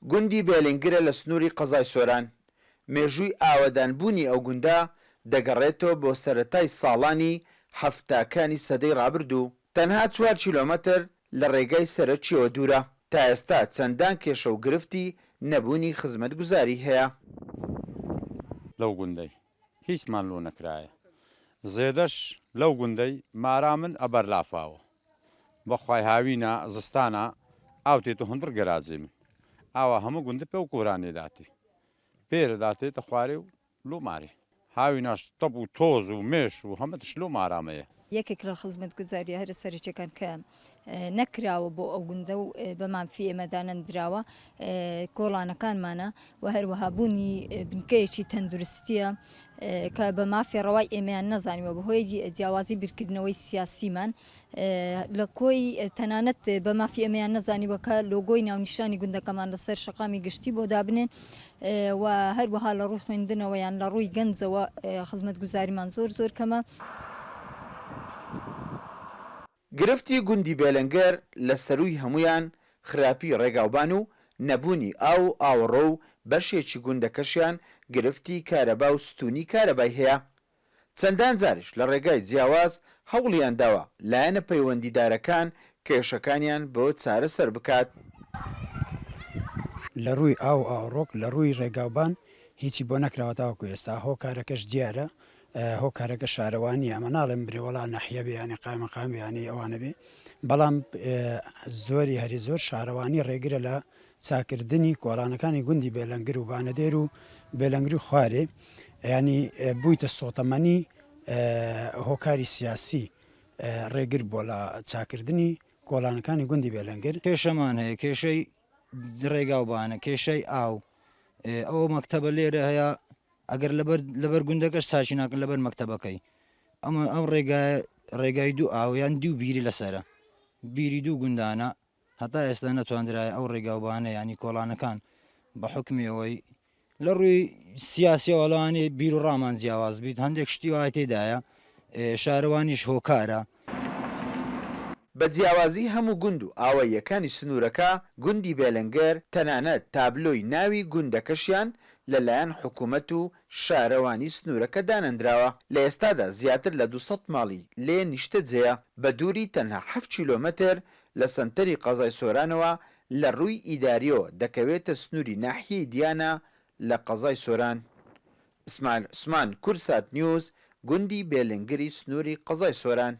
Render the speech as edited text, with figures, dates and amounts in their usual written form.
گوندی بێلنگرە لە سنووری قەزای سۆران. مێژووی ئاوەدانبوونی ئەو گوندە دەگەڕێتەوە بۆ سەرەتای ساڵانی حەفتاکانی سەدەی ڕابردوو. تەنها چوار کیلۆمەتر لە ڕێگای سەرەکییەوە دوورە. تا ئێستا چەندان کێشە و گرفتی نەبوونی خزمەتگوزاری هەیە. لەو گوندەی هیچمان لۆ نەکرایە زێدەش لەو گوندەی مارا من ئەبەر لافاوە بەخوای هاوینە زستانە ئاو تێتە هوندڕ گەراجێ من ئاوا هەموو گوندە پێو کۆرانێ داتێ پێرە داتێتە خوارێ و لۆ مارێ هاویناش تەپ و تۆز و مێش و هەمە تش لۆ مارامەیە. یەکێک لە خزمەتگوزارییە هەرە سەرەکیەکان کە نەکراوە بۆ ئەو گوندە و بە مافی ئێمە دانەندراوە کۆڵانەکانمانە و هەروەها بوونی بنکەیەکی تەندروستیە کە بە مافی ڕەوای ئێمەیان نەزانیوە بەهۆی جیاوازی بیرکردنەوەی سیاسیمان لە کۆی تەنانەت بە مافی ئێمەیان نەزانیوە کە لۆگۆی ناونیشانی گوندەکەمان لەسەر شەقامی گشتی بۆ دابنێن و هەروەها لە ڕووی خوێندنەوە یان لە ڕووی گەنجەوە خزمەتگوزاریمان زۆر زۆر کەمە. گرفتی گوندی بێلەنگەر لە سەرووی هەموویان خراپی ڕێگاوبان و نەبوونی ئاو و ئاوەڕۆ و بەشێکی گوندەکەشیان گرفتی کارەبا و ستوونی کارەبای هەیە. چەندان جاریش لە ڕێگای جیاواز هەوڵیان داوە لایەنە پەیوەندیدارەکان کێشەکانیان بۆ چارەسەر بکات. لە ڕووی ئاو و ئاوەڕۆک، لە ڕووی ڕێگاوبان هیچی بۆ نەکراوە تاوەکو ئێستا، هۆکارەکەش دیارە، هۆکارەکە شارەوانییە، ئەمە ناڵێم برێ وەڵا ناحیە بێ یانی قایمقام بێ یانی ئەوانە بێ، بەڵام زۆری هەری زۆر شارەوانی ڕێگرە لە چاکردنی کۆڵانەکانی گوندی بێلەنگر و بانەدێر و بێلەنگری خوارێ ینی بوویتە سۆتەمەنی هۆکاری سیاسی ڕێگر بووە لە چاکردنی کۆڵانەکانی گوندی بێلەنگر. کێشەمان هەیە کێشەی ڕێگاوبانە کێشەی ئاو ئەو مەکتەبە لێرە هەیە ئەگەر لەبەر لەبەر گوندەکەش چاکی ناکەن لەبەر مەکتەبەکەی ئەمە ئەم ڕێگای ڕێگای دوو ئاو یان دوو بیری لەسرە بیری دوو گوندانە هەتا ئێستا نەتواندرایە ئەو ڕێگاوبانە یانی کۆڵانەکان بە حوکمی ئەوەی لە ڕووی سیاسیەوە لەوانەیە بیر و ڕامان جیاواز بیت هەندێک شتی وای تێدایە شارەوانیش هۆکارە. بە جیاوازی هەموو گوند و ئاواییەکانی سنوورەکە، گوندی بێلنگەر تەنانەت تابلۆی ناوی گوندەکەشیان لە لایەن حکوومەت و شارەوانی سنوورەکە دانەندراوە. لە ئێستادا زیاتر لە 200 ماڵی لێ نیشتەجێیە، بە دووری تەنها حەفت کیلۆمەتر لە سەنتەری قەزای سۆرانەوە لە ڕووی ئیدارییەوە دەکەوێتە سنووری ناحیەی دیانا لە قەزای سۆران. ئیسماعیل عوسمان، کوردسات نیوز، گوندی بێلنگری سنووری قەزای سۆران.